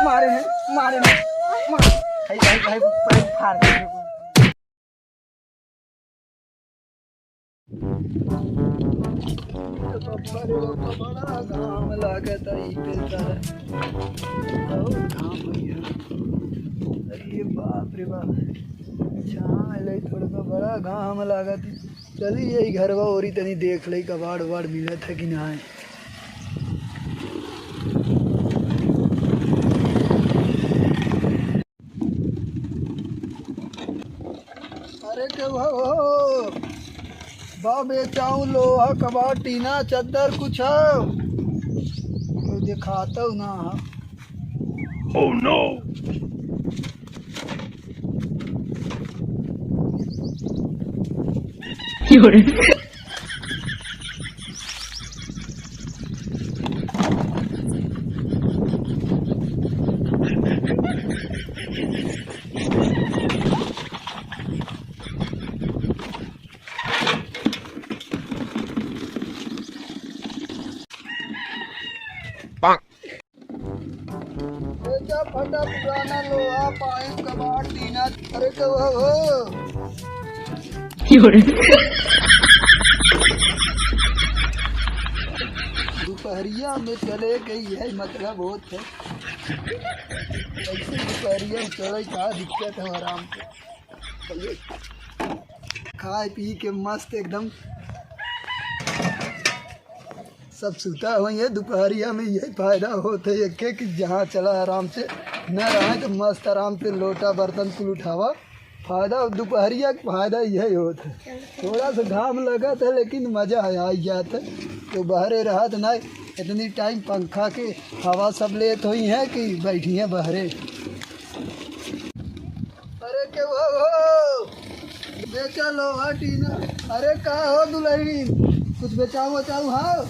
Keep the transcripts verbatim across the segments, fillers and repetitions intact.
मारे हैं, मारे हैं, मारे। हाय, हाय, हाय, हाय, फाड़ दे। बाप रे बाप, बड़ा घाम लागत है, ई पे सारा। बहुत घाम है यार। अरे बाप रे बाप। छाँह ले थोड़ा सा, बड़ा घाम लागत है। चली यही घरवा ओरी तनी देख ले, कबाड़ उबाड़ मिलत है कि ना है। अरे के हो, हो? बा बेचाऊ लोहा, कबाड़, टीना, चद्दर कुछ हो? कोई देखातउ ना है। Oh no! बेचा फटा पुराना लोहा, पाइप, कबाड़, टीना, अरे के हो, हो? दुपहरिया में चले के यही मतलब होत है। ऐसे दुपहरिया में चले, का दिक्कत है, आराम से खाए पी के मस्त एकदम। सब सुता हुआ है दुपहरिया में, यही फायदा होत है एक के कि जहाँ चला आराम से न रहे तो मस्त आराम से लोटा बर्तन कुल उठावा। फायदा दुपहरिया के फायदा यही होत है। थोड़ा सा घाम लगत है लेकिन मजा आ, आ जात है। तो बहरे रहत ना, इतनी टाइम पंखा के हवा सब लेत हुई है कि बैठी है बहरे। अरे के हो, हो? बेचा लोहा टीना। अरे का हो दुलहिन, कुछ बेचाव वचाव हो?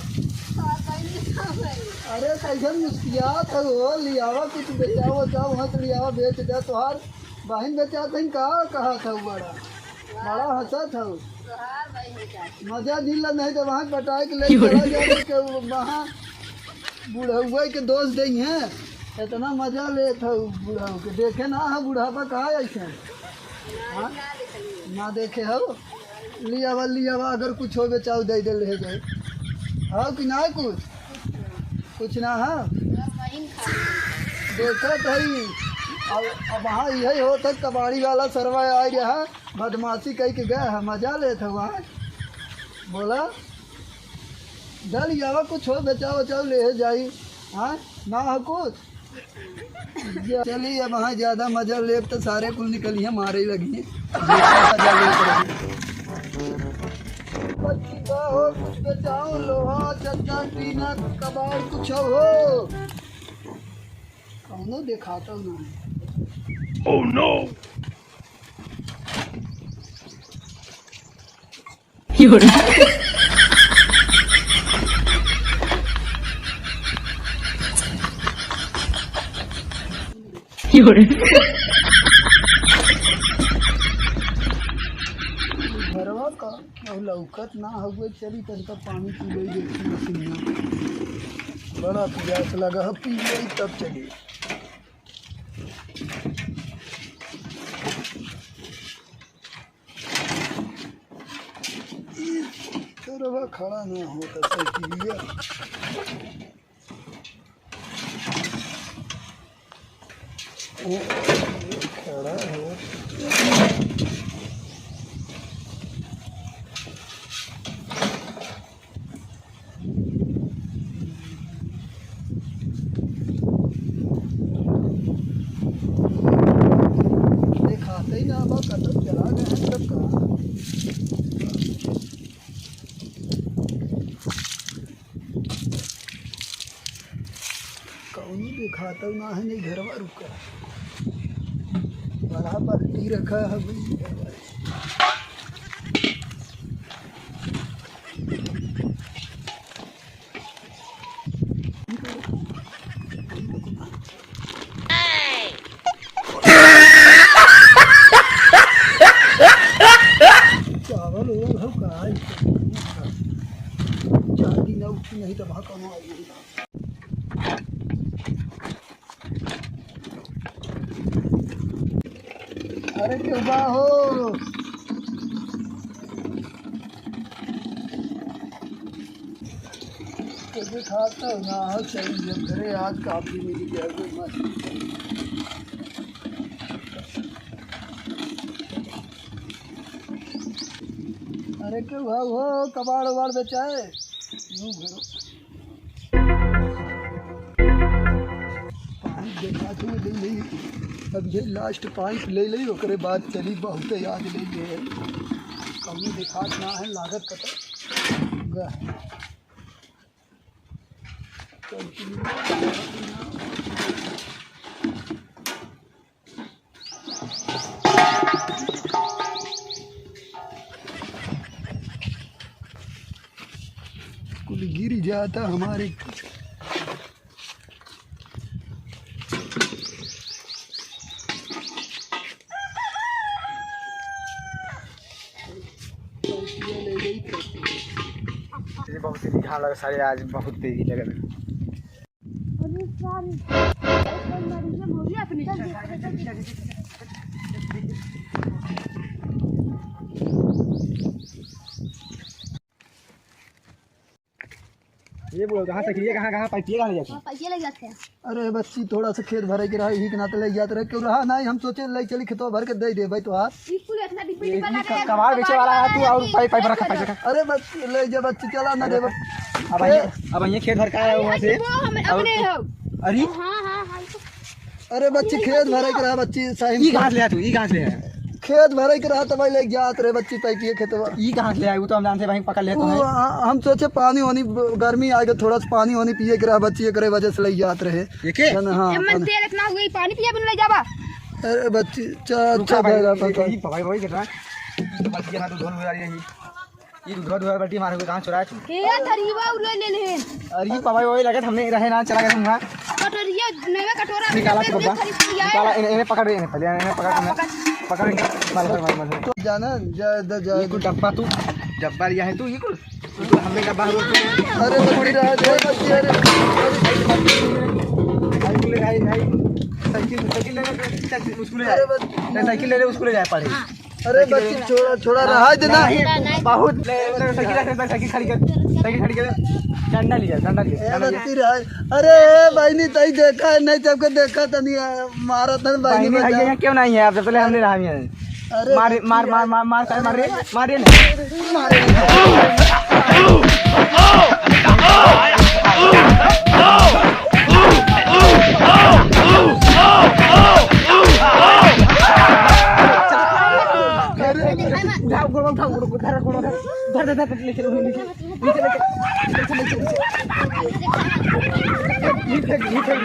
अरे कैसन मुस्कियात हो, लियावा कुछ बेचाव वचाव हो तो लियावा, बेच दे। तोहार बहिन बेचात हइन का, कहा था बड़ा, बड़ा हंसत हो। मजा दिल नहीं तो वहाँ पटाए के ले चला जाए के वहाँ बुढ़उआ के दोष देइहैं, इतना मजा लेत हउ बुढ़ऊ के। देखे ना है बुढ़ापा का ऐसे? हाँ? ना देखे हउ? लियावा, लियावा, अगर कुछ हो बेचाव दे दे, ले जाए। हउ कि ना कुछ? कुछ ना है? देखत हई, अब, अब हाँ यही होत है, कबाड़ी वाला सरवा आइ रहा, बदमाशी कइ के गए है, मजा लेत हउ, हाँ? बोला? जल यावा कुछ हो, बेचाव वचाव ले जाई। हाँ, ना हो कुछ। चली, अब हाँ ज्यादा मजा लेब तो सारे कुल निकलिहैं, मारे लगिहैं। मजा लेत रही। बच्ची का हो, कुछ बेचाव, लोहा, चद्दर, टीना, कबाड़, कुछ हो। कौनो देखाता ना है। Oh no! घरवा का केहू लौकत ना हउवे, चली तनिका पानी पी लेई, देखी मशीनिया। बड़ा पियास लगा है, पी लेई तब चली। ई तरवा खड़ा ना होता साइकिलिया। ओ, खड़ा हो। देखाते ही ना बा, कतब चला गए हैं सब कहाँ। कौनो देखाता ना है, नहीं घरवा रुका। बड़ा बाल्टी रखा है भाई। चावल ओवल हो का? चार दिन उठी नहीं तो वहाँ कमाई। अरे क्यों बा हो? तो दिखाता ना हो, चल जब घरे आज काफी मिल गया, कोई मत। अरे क्यों बा हो, कबाड़ उबाड़ बेचाए? यूं घरो। पाइप देखा तू ले ले, अब ये लास्ट पाइप ले ले, ओकरे बाद चली, बहुत याद ले ले। कमी दिखात ना है, लागत कटा गा। कुल गिर जाता हमारे। ये बहुत तेज घाम लगा सारे, आज बहुत तेज लगा। अरे सारे, मरिए भोगी अपनी। ये बोलो, कहाँ से किए, कहाँ, कहाँ पाइपिए कहाँ ले जाते हैं? हाँ, पाइपिए ले जाते हैं। अरे बच्ची, थोड़ा सा खेत भरे के रहा, यही के नाते ले जाते रहे। क्यों रहा नहीं, हम सोचे ले चली खेतवा भर के दे दे भाई तोहार। ई कुल इतना डिब्बे ये, डिब्बा ये लगा है, कबाड़ बेचे वाला है तू, और पाइप, पाइप रखा, पाइप रखा। अरे बच्ची, ले जा बच्ची, चला ना दे बच्ची। अब ये, अब ये खेत भर का है वहाँ से? वो हम और अपने हो। अरे? हाँ, हाँ, हाँ, ये तो अरे बच्ची, खेत भरे के रहा बच्ची, सही ई में। घास ले आ तू, ई घास ले आ। खेत भरे के रहा, तब ले जात रहे बच्ची, पाइपिए खेतवा। ई घास ले आ, वो तो हम जानते भाई, पकड़ ले तो वो, है। आ, हम सोचे पानी वानी, गर्मी आ गई, थोड़ा सा पानी वानी पिए के रहा बच्ची, एकरे वजह से ले जात रहे। ये के? जन, हाँ, एमन पानी। तेल इतना हुई, पानी पिए बिन ले जाबा। अरे बच्ची, चा-, रुका अच्छा भाई, भैया, ये, पता। ये पवाई, पवाई कर रहा है। तो बस ये ना तो धोल हो जा रही है। ई दूधवा, दूधवा बाल्टी मारे हुए कहाँ चुराए तू? ए, थरीवा उरे ले ले। अरे ई पवाई वही लगत हमने रहे ना, चला गया तुमका। कटोरिया, नया कटोरा निकाला तू डब्बा। खरीद के लिया है। निकाला, इन्हें, इन्हें पकड़, इन्हें पहले, इन्हें पकड़, इन्हें पकड़, इन्हें। मार, मार, मार, मार। तो जाना, जा, जा, जा। ये कुल डब्बा तू, डब्बा लिया है तू, ये कुल, ये कुल हमने डब्बा हुआ। अरे बच्ची, रहा दे, बच्ची, अरे। अरे भाई, भाई, साइकिल, साइकिल ले ले, साइकिल, उसको ले जा। अरे बच्ची। नहीं, साइकिल ले ले, उसको ले जाए पड़े। अरे बच्ची, छोड़ा, छोड़ा, रहा दे ना। नहीं, बहुत। ले, ले, साइकिल रख, साइकिल खड़ी कर, साइकिल खड़ी कर। डंडा लिया, डंडा लिया, ए डंडा लिया। बच्ची, रहा। अरे बहनी, तई देखा है, नहीं सबके देखा तनी, मारा तन बहनी बहनी भाई बचा। यहाँ क्यों नहीं है? आप सबसे पहले हमने रहा है। अरे मारे, बच्ची, मार, मार, यार। मार, मार, सारे मार रहे, मार रहे ना। मारे। अरे, उठा, गोड़ उठा, गोड़, गोड़, धर, गोड़ उठा। धर, धर, धर, ले चलो, ले चलो, ले चलो, ले चलो, ले चलो। ये फेंक, ये फेंक।